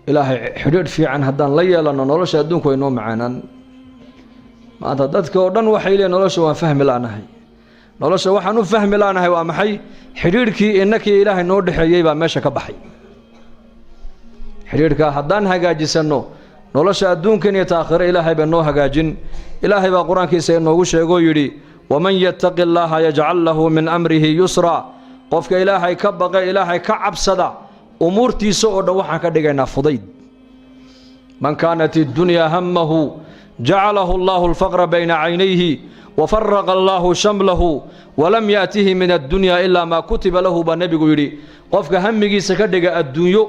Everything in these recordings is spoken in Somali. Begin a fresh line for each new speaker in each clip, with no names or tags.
Ilaahay xidhiidh fiican haddaan la yeelano, nolosha adduunku way noo macaanaan. Maanta dadka oo dhan waxay leeyiin nolosha waan fahmi la'nahay. Nolosha waxaan u fahmi la'nahay waa maxay? Xidhiidhkii innakii Ilaahay noo dhexeeyey baa meesha ka baxay. Xidhiidhkaa haddaan hagaajisanno, nolosha adduunkan iyo taakhiro Ilaahay baa noo hagaajin. Ilaahay baa Qur-aankiisa inoogu sheegoo yidhi: "Waman yattaqi Allaaha yajcal lahu min amrihi yusra." Qofka Ilaahay ka baqa, Ilaahay ka cabsada, umuurtiisa oo dhan waxaan ka dhigaynaa fudayd. Man kaanat iddunyaa hammahu jacalahu Allahu alfaqra bayna caynayhi wafaraqa Allaahu shamlahu walam yaatihi min addunya ilaa maa kutiba lahu, baa Nebigu yidhi. Qofka hamigiisa ka dhiga adduunyo,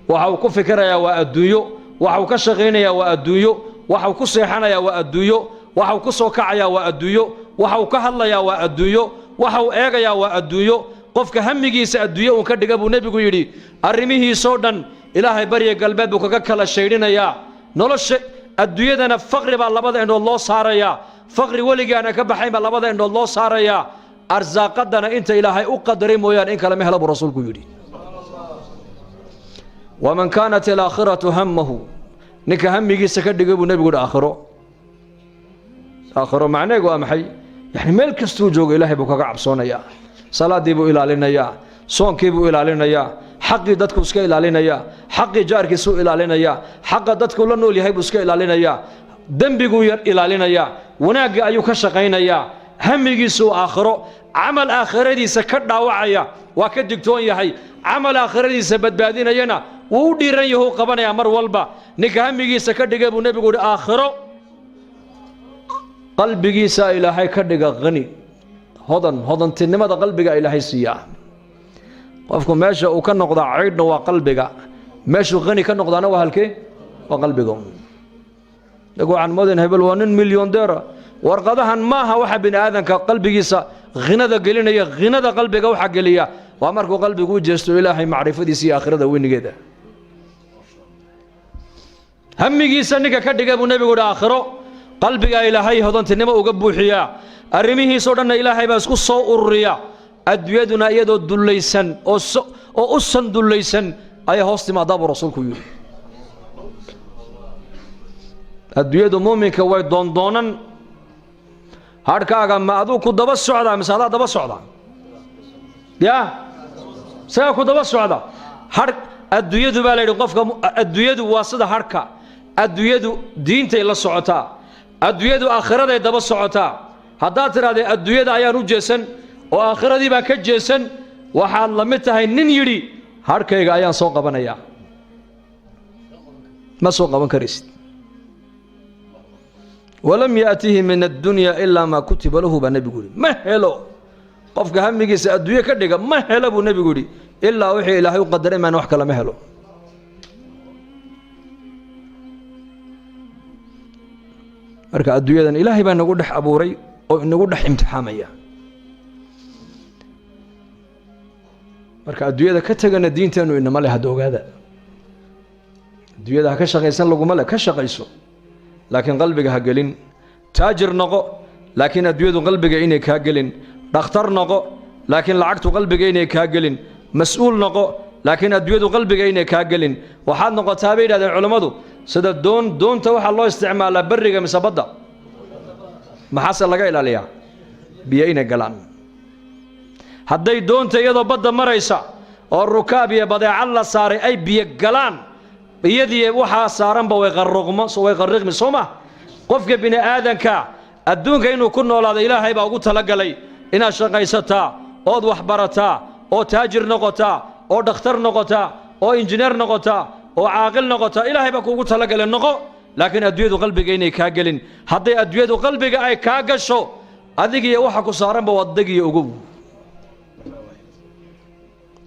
waxa uu ku fikirayaa waa adduunyo, waxa uu ka shaqaynayaa waa adduunyo, waxa uu ku seexanayaa waa adduunyo, waxa uu ku soo kacayaa waa adduunyo, waxa uu ka hadlayaa waa adduunyo, waxa uu eegayaa waa adduunyo. Qofka hamigiisa adduunyo uun ka dhiga, buu Nebigu yidhi, arrimihiisoo dhan Ilaahay barya galbeed buu kaga kala shaydhinayaa. Nolosha adduunyadana faqri baa labada indhood loo saarayaa, faqri weligaana ka baxayn baa labada indhood loo saarayaa. Arsaaqadana inta Ilaahay u qadaray mooyaane in kale ma hela, buu Rasuulku yidhi. Waman kaanat alaakhiratu hammahu, ninka hamigiisa ka dhigay, buu Nebigu yidhi, aakhiro. Aakhiro macneegu waa maxay? Yani meel kastuu joogo Ilaahay buu kaga cabsoonayaa, salaaddii buu ilaalinayaa, soonkii buu ilaalinayaa, xaqii dadku iska ilaalinayaa, xaqii jaarkiisuu ilaalinayaa, xaqa dadku la nool yahay buu iska ilaalinayaa, dembiguu yar ilaalinayaa, wanaaggii ayuu ka shaqaynayaa. Hamigiisuu aakhiro, camal aakhiradiisa ka dhaawacaya waa ka digtoon yahay, camal aakhiradiisa badbaadinayana wuu u dhiiran yahu qabanayaa mar walba. Ninka hamigiisa ka dhigay, buu Nebigu yidhi, aakhiro, qalbigiisaa Ilaahay ka dhiga qani, hodan. Hodantinimada qalbiga Ilaahay siiyaa. Qofku meesha uu ka noqdaa caydhna waa qalbiga, meeshuu qani ka noqdaana waa halkee? Waa qalbiga. Inagu waxaan moodayn hebel waa nin milyondeera. Warqadahan maaha waxa bini aadanka qalbigiisa ghinada gelinaya. Ghinada qalbiga waxaa geliya waa markuu qalbigu u jeesto Ilaahay macrifadiisa iyo aakhirada weynigeeda. Hamigiisa ninka ka dhiga, buu Nebigu yidhi, aakhiro, qalbigaa Ilaahay hodantinimo uga buuxiyaa, arrimihiisoo dhanna Ilaahay baa isku soo ururiya. Adduunyaduna iyadoo dullaysan oo u san dullaysan ayaa hoos timaadaa, buu Rasuulku yidhi. Adduunyadu muuminka way doondoonan. Hadhkaaga ma aduu ku daba socdaa mise adaa daba socda? Yaa isagaa ku daba socda hadh adduunyadu, baa la yidhi. Qofka adduunyadu waa sida hadhka. Adduunyadu diintay la socotaa, adduunyadu aakhiraday daba socotaa. Haddaad tidhahdee adduunyada ayaan u jeesan oo aakhiradii baan ka jeesan, waxaad la mid tahay nin yidhi hadhkayga ayaan soo qabanayaa. Ma soo qaban karaysid. Walam yaatihi min addunya ilaa maa kutiba lahu, baa Nebigu yidhi. Ma helo qofka hamigiisa adduunye ka dhiga, ma helo, buu Nebigu yidhi, ilaa wixii Ilaahay u qadaray maan wax kale ma helo. Marka adduunyadan Ilaahay baa nagu dhex abuuray oo inagu dhex imtixaamaya. Marka adduunyada ka tegana diinteennu inama leh. Hadda ogaada, adduunyada ha ka shaqaysan laguma leh. Ka shaqayso, laakiin qalbiga ha gelin. Taajir noqo, laakiin adduunyadu qalbiga inay kaa gelin. Dhakhtar noqo, laakiin lacagtu qalbiga inay kaa gelin. Mas-uul noqo, laakiin adduunyadu qalbiga inay kaa gelin. Waxaad noqotaa, bay yidhahdeen culammadu, sida doon. Doonta waxaa loo isticmaalaa berriga mise badda? Maxaase laga ilaaliyaa? Biyo inay galaan. Hadday doonta iyadoo badda maraysa oo rukaab iyo badeecad la saaray ay biyo galaan, iyadii waxaa saaranba way qarruqmo, way qarriqmi, soo ma? Qofka bini aadanka adduunka inuu ku noolaado Ilaahay baa ugu talagalay. Inaad shaqaysataa ood waxbarataa oo taajir noqotaa oo dhakhtar noqotaa oo injineer noqotaa oo caaqil noqotaa Ilaahay baa kuugu talagalay. Noqo, laakiin adduunyadu qalbiga inay kaa gelin. Hadday adduunyadu qalbiga ay kaa gasho, adigiyo waxa ku saaranba waad degiyo. Ogow,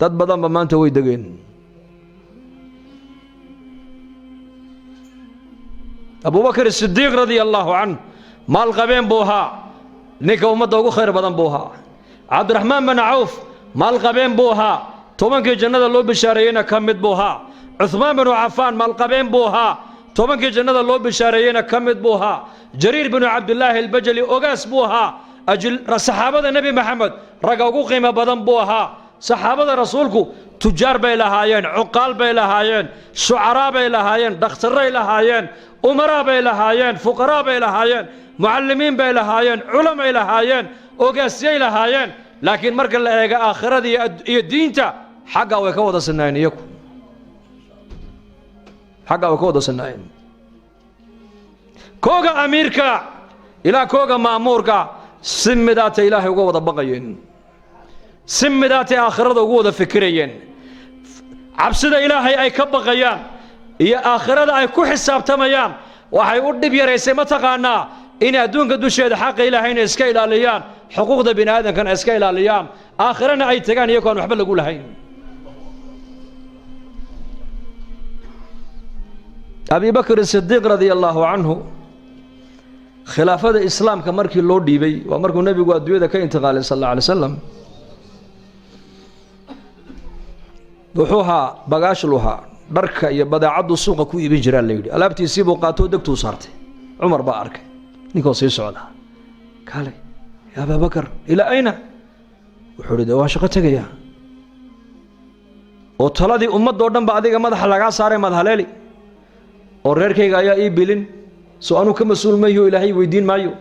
dad badanba maanta way degeen. Abubakar Sidiiq radia allaahu canh maalqabeen buu ahaa, ninka ummadda ugu khayr badan buu ahaa. Cabdiraxmaan bin Cawf maalqabeen buu ahaa, 10kii jannada loo bishaareeyeyna ka mid buu ahaa. Cuhmaan binu Cafaan maalqabeen buu ahaa, 10kii jannada loo bishaareeyeyna ka mid buu ahaa. Jariir binu Cabdilaahi Albajali ogaas buu ahaa, saxaabada Nebi Maxamed ragga ugu qiimo badan buu ahaa. Saxaabada Rasuulku Tujaar bay lahaayeen, cuqaal bay lahaayeen, shucaraa bay lahaayeen, dhakhtarray lahaayeen, umaraa bay lahaayeen, fuqaraa bay lahaayeen, mucallimiin bay lahaayeen, culamay lahaayeen, ogaasyay lahaayeen. Laakiin marka la eega aakhirada iyo diinta, xaggaa way ka wada sinaayeen iyagu, xaggaa way ka wada sinaayeen. Kooga amiirka ilaa kooga ma'muurka si midaatay Ilaahay uga wada baqayeen, si midaatay aakhirada ugu wada fikirayeen. Cabsida Ilaahay ay ka baqayaan iyo aakhirada ay ku xisaabtamayaan waxay u dhib yaraysay, mataqaanaa, inay adduunka dusheeda xaqa Ilaahayna iska ilaaliyaan, xuquuqda bini aadamkana iska ilaaliyaan, aakhirana ay tagaan iyagoo aan waxba lagu lahayn. Abi Bakr Sidiiq radia allaahu canhu, khilaafada islaamka markii loo dhiibay, waa markuu nebigu adduunyada ka intiqaalay sal alla alay wasalam, wuxuu ahaa bagaashluhaa, dharka iyo badeecaddu suuqa ku iibin jiraa la yidhi. Alaabtiisii buu qaatoo degtuu saartay. Cumar baa arkay ninkoo sii socda. Kaalay yaa Abaabakar, ilaa ayna? Wuxuu ihi, de waan shaqo tegayaa. Oo taladii ummaddoo dhan ba adiga madaxa lagaa saaray, maad haleeli? Oo reerkayga ayaa ii bilin, soo anuu ka mas-uul mayo, Ilaahay weydiin maayo?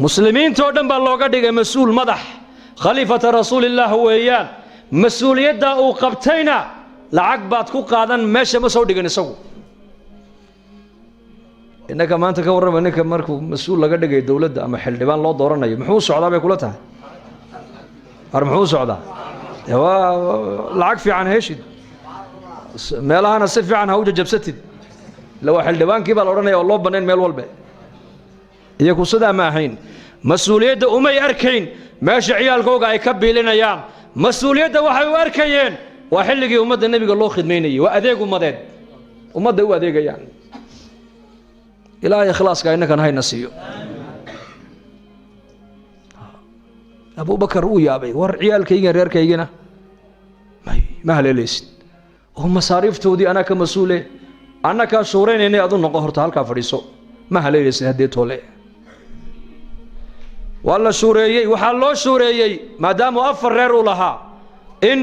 Muslimiintoo dhan baa looga dhigay mas-uul, madax, khaliifata rasuulillaah weeyaan. Mas-uuliyaddaa uu qabtayna lacag baad ku qaadan, meesha ma soo dhigin isagu. Innaka maanta ka warrama, ninka markuu mas-uul laga dhigay dowladda ama xildhibaan loo dooranayo, muxuu u socdaa bay kula tahay? Ar muxuu u socdaa? Dee waa lacag fiican heshid, meelahana si fiican ha u jajabsatid, illa waa xildhibaankii baa la odhanaya oo loo bannayn meel walbe. Iyaku sidaa ma ahayn. Mas-uuliyadda umay arkayn meesha ciyaalkooga ay ka biilinayaan. Mas-uuliyadda waxay u arkayeen waa xilligii ummadda nebiga loo khidmaynayay, waa adeeg ummadeed, ummadday u adeegayaan. Ilaahay ikhlaaska innakan hayna siiyo. Abubakar uu yaabay, war ciyaalkaygiina reerkaygina may ma haleelaysid, oo masaariiftoodii anaa ka mas-uule, annakaa shuuraynaynay, adu noqo horta halkaa fadhiiso, ma haleelaysid haddee toole. Waa la shuureeyey. Waxaa loo shuureeyey, maadaamuu 4 reer uu lahaa, in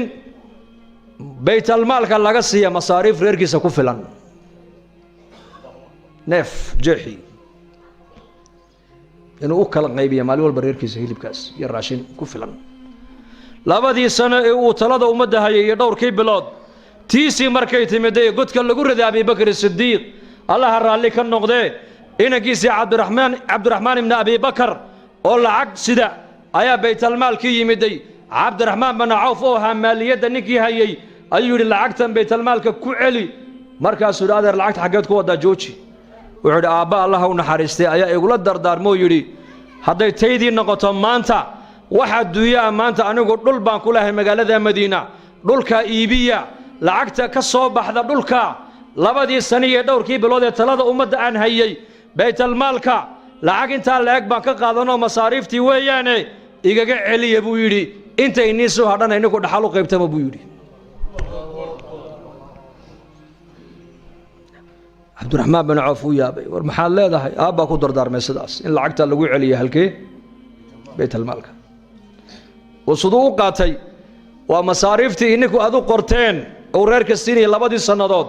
baytalmaalka laga siiya masaariif reerkiisa ku filan, neef jeexi inuu u kala qaybiya maalin walba reerkiisa hilibkaas iyo raashin ku filan. 2dii sano ee uu talada ummadda hayay iyo dhowrkii bilood, tiisii markay timidday godka lagu riday Abibakr Sidiiq, Allaha raalli ka noqdee, inankiisii Cabdiraxmaan ibni Abibakar oo lacag sida ayaa baytalmaalkii yimiday. Cabdiraxmaan bana Cawf oo ahaa maaliyadda ninkii hayay ayuu yidhi, lacagtan baytalmaalka ku celi. Markaasuu yidhi, adeer lacagta xaggeed ku waddaa? Jooji. Wuxuu yidhi, aabba Allaha u naxariistay ayaa igula dardaarmoo yidhi, hadday taydii noqoto maanta wax adduunyaa, maanta anigu dhul baan ku lahay magaalada Madiina, dhulkaa iibiya, lacagta ka soo baxda dhulka 2dii sani iyo dhowrkii bilood ee talada ummadda aan hayay, baytalmaalka lacag intaa la-eg baan ka qaadanoo masaariiftii weeyaane igaga celiya buu yidhi. Inta inii soo hadhana ininku dhaxal u qaybtama buu yidhi. Cabdiraxmaan bin Cawf uu yaabay, war maxaad leedahay? Aabbaa ku dardaarmay sidaas in lacagta lagu celiyo halkee? Baytalmaalka. Uu siduu u qaatay waa masaariiftii ininku aad u qorteen uu reerka siinayay 2dii sannadood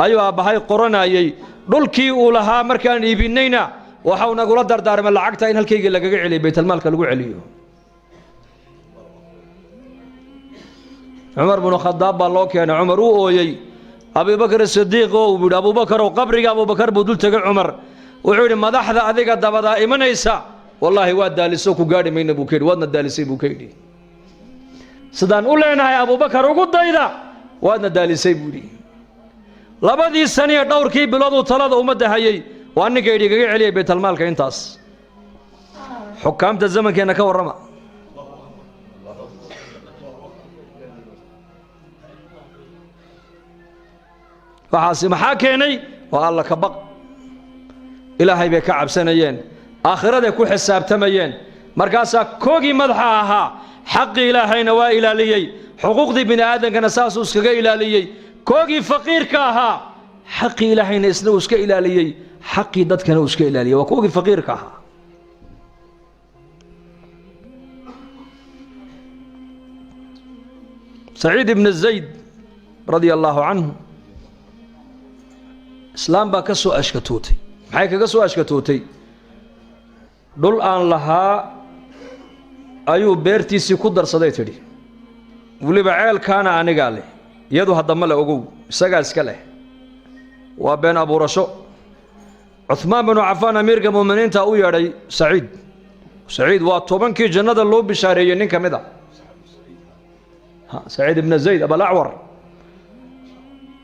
ayuu aabbahay qoranayey. Dhulkii uu lahaa markaan iibinayna waxau nagula dardaarmay lacagta in halkaygii lagaga celiyo, baytalmaalka lagu celiyo. Cumar binu Khadaab baa loo keenay. Cumar uu ooyey. Abibakr Sidiiq oo uu yidhi, Abuubakarow, qabriga Abubakar buu dul tegay Cumar. Wuxuu yidhi, madaxda adiga dabadaa imanaysa wallaahi waa daalisoo ku gaadhi mayna buu ka yidhi, waadna daalisay buu ka yidhi. Sidaan u leenahay Abubakar ugu dayda, waadna daalisay buu yidhi. 2dii saniyo dhowrkii bilooduu talada ummadda hayay waa ninka yidhi igaga celiyay baytalmaalka intaas. Xukaamta zamankeenna ka warrama. Waxaasi maxaa keenay? Waa Alla ka baq. Ilaahay bay ka cabsanayeen, aakhiraday ku xisaabtamayeen. Markaasaa koogii madaxa ahaa xaqii Ilaahayna waa ilaaliyey, xuquuqdii bini aadamkana saasuu iskaga ilaaliyey. Koogii faqiirka ahaa xaqii Ilaahayna isna uu iska ilaaliyey, xaqii dadkana uu iska ilaaliyey. Waa koogii faqiirka ahaa. Saciid ibnu Zayd radia allaahu canhu islaam baa ka soo ashkatootay. Maxay kaga soo ashkatootay? Dhul aan lahaa ayuu beertiisii ku darsaday, tidhi, weliba ceelkaana anigaa leh, iyadu haddama le, ogow, isagaa iska leh. Waa been abuurasho. Cuhmaan binu Cafaan, amiirka mu'miniinta, u yeedhay Saciid. Saciid waa 10kii jannada loo bishaareeyey nin ka mid a, Saciid ibna Zayd Abalacwar.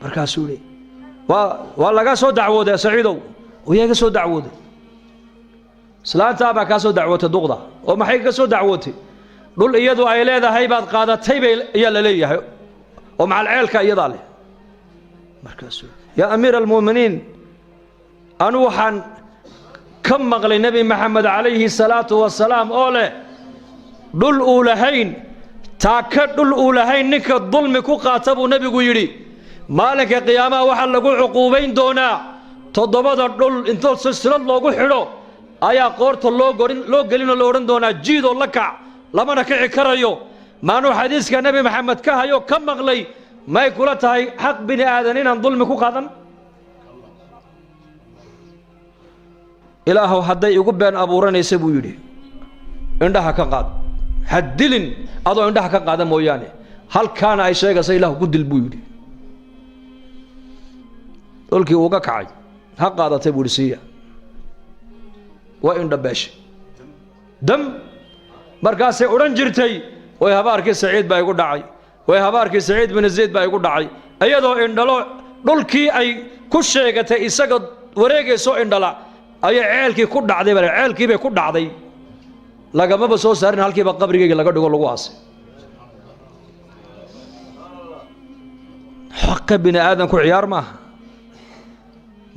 Markaasuu yihi, waa lagaa soo dacwooday, Saciidow. Yaa iga soo dacwooday? Islaantaa baa kaa soo dacwootay, duqda. Oo maxay kaga soo dacwootay? Dhul iyadu ay leedahay baad qaadatay bay ayaa la leeyahay, oo macal ceelka iyadaa leh. Markaasuu, yaa amiira almu'miniin, anu waxaan ka maqlay Nebi Maxamed calayhi salaatu wasalaam oo leh, dhul uu lahayn, taaka dhul uu lahayn ninka dulmi ku qaata, buu nebigu yidhi, maalinka qiyaamaha waxaa lagu cuquubayn doonaa toddobada dhul intoo silsilad loogu xidho ayaa qoorta loo gorin, loo gelinoo la odhan doonaa, jiidoo la kac, lamana kici karayo. Maanuu xadiiska Nebi Maxamed ka hayo, ka maqlay, may kula tahay xaq bini aadan inaan dulmi ku qaadan? Ilaahow, hadday igu been abuuranaysa, buu yidhi, indhaha ka qaad. Ha dilin adoo indhaha ka qaada mooyaane. Halkaana ay sheegaysa Ilaahu ku dil, buu yidhi. Dhulkii uuga kacay, ha qaadatay, buu yidhi, siiya. Waa indhabeeshay dam. Markaasay odhan jirtay, way habaarkii Saciid baa igu dhacay, way habaarkii Saciid bin Zayd baa igu dhacay. Iyadoo indhalo dhulkii ay ku sheegatay isaga wareegayso indhala ayay ceelkii ku dhacday. Baa ceelkii bay ku dhacday, lagamaba soo saarin, halkiiba qabrigayga laga dhigo, lagu aasay. Xaqa bini aadamku ciyaar maaha.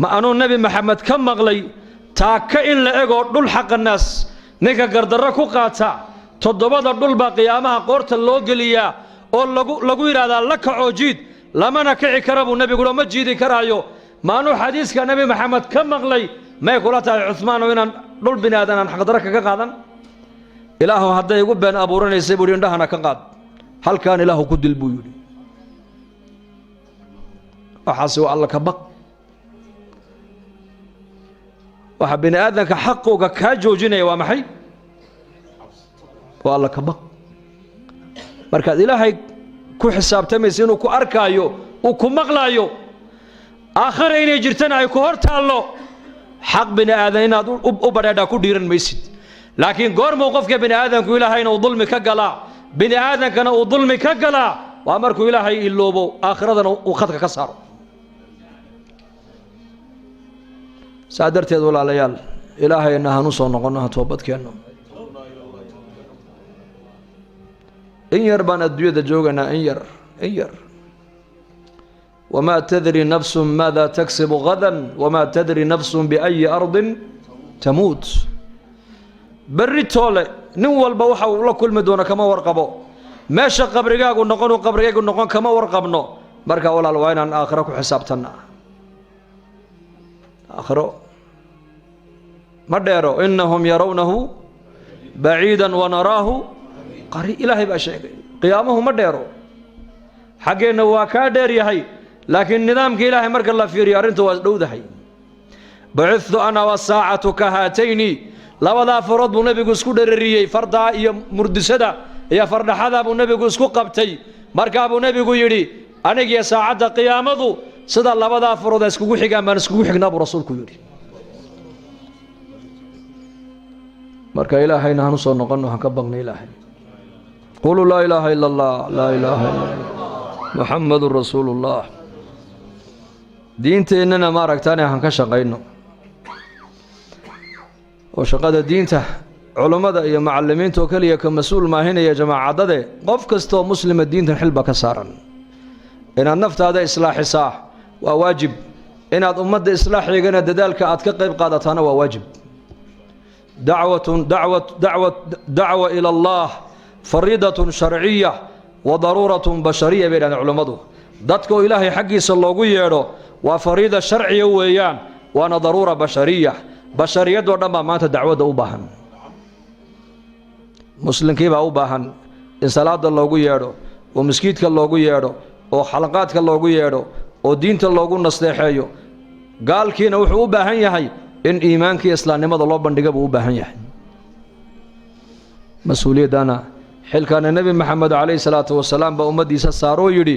Ma anuu Nebi Maxamed ka maqlay, taaka in la egoo dhul xaqa naas ninka gardarro ku qaata, toddobada dhul baa qiyaamaha qoorta loo geliyaa oo lagu yidhaahdaa, la kacoo jiid, lamana kici kara, buu nebiguna, ma jiidi karaayo. Maanuu xadiiska Nebi Maxamed ka maqlay, may kula tahay, Cuhmaanow, inaan dhul bini aadan aan xaqdarro kaga qaadan? Ilaahu hadday igu been abuuranaysay, buu yidhi, indhahana ka qaad, halkaan Ilaahu ku dil, buu yidhi. Waxaasi waa Alla ka baq. Waxa bini aadamka xaqooga kaa joojinaya waa maxay? Waa Alla ka baq. Markaad Ilaahay ku xisaabtamaysa inuu ku arkaayo, uu ku maqlaayo, aakhira inay jirtana ay ku hor taallo, xaq bini aadan inaad u badheedhaa ku dhiiran maysid. Laakiin goormuu qofka bini aadamku Ilaahayna uu dulmi ka galaa, bini aadankana uu dulmi ka galaa? Waa markuu Ilaahay iloobo, aakhiradana uu khadka ka saaro. Saa darteed, walaalayaal, Ilaahayna hanu soo noqonno, ha toobadkeenno. In yar baan adduunyada joogaynaa, in yar, in yar. Wamaa tadri nafsun maada taksibu gadan, wamaa tadri nafsun biayi ardin tamuut. Berri toole nin walba waxa uu la kulmi doono kama warqabo. Meesha qabrigaagu noqon uu qabrigaygu noqon kama warqabno. Marka walaal, waa inaan aakhiro ku xisaabtanna. Aakhiro ma dheero. Inahum yarawnahu baciida wanaraahu qari. Ilaahay baa sheegay qiyaamuhu ma dheero. Xaggeenna waa kaa dheer yahay, laakiin nidaamka Ilaahay marka la fiiriyo arrintu waa dhowdahay. Bucithtu ana wasaacatu ka haatayni. Labadaa farood buu nebigu isku dherariyey, fardaa iyo murdisada iyo fardhaxada buu nebigu isku qabtay. Markaa buu nebigu yidhi, anigiyo saacadda qiyaamadu sida labadaa farood ay iskugu xigaan baan iskugu xignaa, buu rasuulku yidhi. Marka Ilaahayna hanu soo noqonno, han ka baqna Ilaahay. Quluu laa ilaaha ila allah, laa ilaaha illa allah, Muxamadun rasuulu ullah. Diinteennana maaragtaane han ka shaqayno, oo shaqada diinta culummada iyo macallimiinta oo keliya ka mas-uul maahinaya, jamaacadade. Qof kastaoo muslima diintan xilba ka saaran. Inaad naftaada islaaxisaa waa waajib, inaad ummadda islaaxeegana dadaalka aad ka qayb qaadataana waa waajib. Dacwatun dacwa dacwa dacwa ila allah fariidatun sharciya wa daruuratun bashariya, bay dhahdeen culummadu. Dadka oo Ilaahay xaggiisa loogu yeedho waa fariida sharciya weeyaan, waana daruura bashariya. Bashariyadoo dhan baa maanta dacwadda u baahan. Muslimkii baa u baahan in salaada loogu yeedho, Oo maskiidka loogu yeedho, oo xalaqaadka loogu yeedho, oo diinta loogu nasteexeeyo. Gaalkiina wuxuu u baahan yahay in iimaanka iyo islaamnimada loo bandhiga buu u baahan yahay. Mas-uuliyaddana, xilkaana, Nebi Maxamed calayhi salaatu wasalaam baa ummaddiisa saaroo yidhi: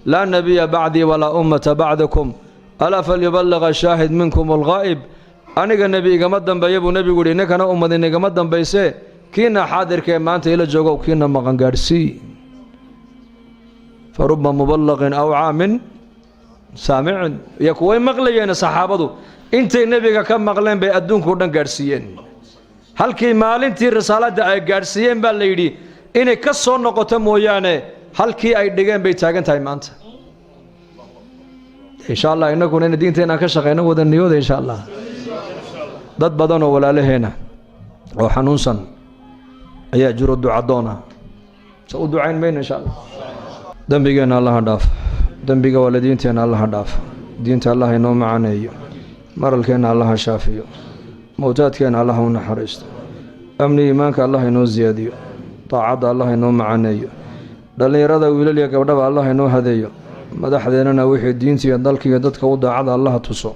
"Laa nebiya bacdii walaa ummata bacdakum, alaa falyuballiq ashaahid minkum alghaa'ib." Aniga nebi igama dambeeya buu nebigu yidhi, inninkana ummad inigama dambaysee, kiina xaadirka ee maanta ila joogow, kiina maqan gaadhsii. Fa ruba muballaqin awcaa min saamicin. Iyo kuway maqlayeen saxaabadu, intay nebiga ka maqleen bay adduunka o dhan gaadhsiiyeen. Halkii maalintii risaaladda ay gaadhsiiyeen baa la yidhi inay ka soo noqoto mooyaane, halkii ay dhigeen bay taagan tahay maanta. Insha Allah, innaguna ina diinta inaan ka shaqeyno wada niyooda, insha Allah. Dad badan oo walaalaheena oo xanuunsan ayaa jiro, ducadoona se u ducayn mayno, insha Allah. Dembigeenna Allaha dhaaf, dembiga waalidiinteenna Allaha dhaaf, diinta Allah inoo macaneeyo, maralkeenna Allaha shaafiyo, mowtaadkeenna Allah u naxariisto, amni iimaanka Allah inoo siyaadiyo, daacadda Allah inoo macaneeyo, dhallinyarada wiilal iyo gabdhaba Allah inoo hadeeyo, madaxdeennana wixii diinta iyo dalka iyo dadka u daacada Allaha tuso,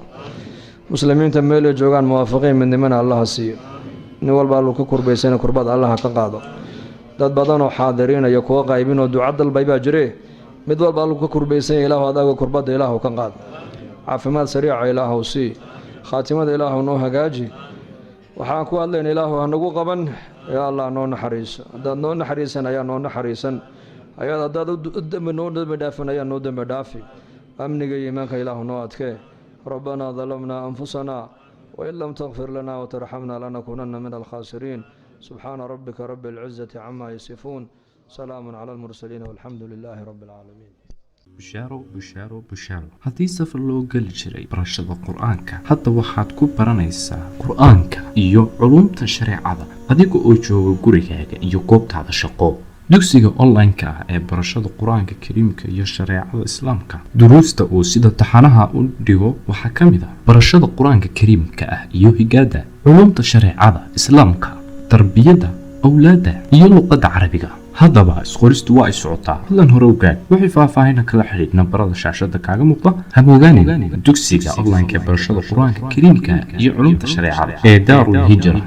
muslimiinta meelay joogaan muwaafaqiin midnimana Allaha siiyo, nin walba alluu ka kurbaysana kurbada Allaha ka qaado. Dad badanoo xaadiriin iyo kuwa qaybinoo duca dalbay baa jire. Mid walba alluu ka kurbaysanya, Ilaahu adaaga kurbadda Ilaahu ka qaad, caafimaad sariica Ilaahu sii, khaatimada Ilaahu noo hagaaji. Waxaan ku hadlayna Ilaahu hanagu qaban. Yaa Allah, noo naxariiso. Haddaad noo naxariisan ayaa noo naxariisan ayaad, haddaad noo dembi dhaafin ayaa noo dembi dhaafi. Amniga iyo iimaanka Ilaahu noo adkee. Rabbanaa dalamnaa anfusanaa wain lam takfir lana watarxamna lanakuunanna min alkhaasiriin. Subxaana rabbika rabi اlcizati cama yasifuun, salaamu cala almursaliin, walxamdu lilaahi rabbi اlcaalamiin.
Bushaaro, bushaaro, bushaaro! Haddii safar loo geli jiray barashada Qur-aanka, hadda waxaad ku baranaysaa Qur-aanka iyo culumta shareecada adiga oo jooga gurigaaga iyo goobtaada shaqo. Dugsiga online-ka ah ee barashada Qur-aanka Kariimka iyo shareecada Islaamka, duruusta uu sida taxanaha u dhigo waxaa ka mid ah barashada Qur-aanka Kariimka ah iyo higaada, culumta shareecada Islaamka, tarbiyadda awlaadda iyo luqadda Carabiga. Haddaba isqoristu waa ay socotaa, fadlan hore ogaad. Wixii faahfaahina kala xidhiidh nambarada shaashada kaaga muuqda. Hamogaanin dugsiga online-ka ee barashada Qur-aanka Kariimka iyo culumta shareecada ee Daarul Hijra.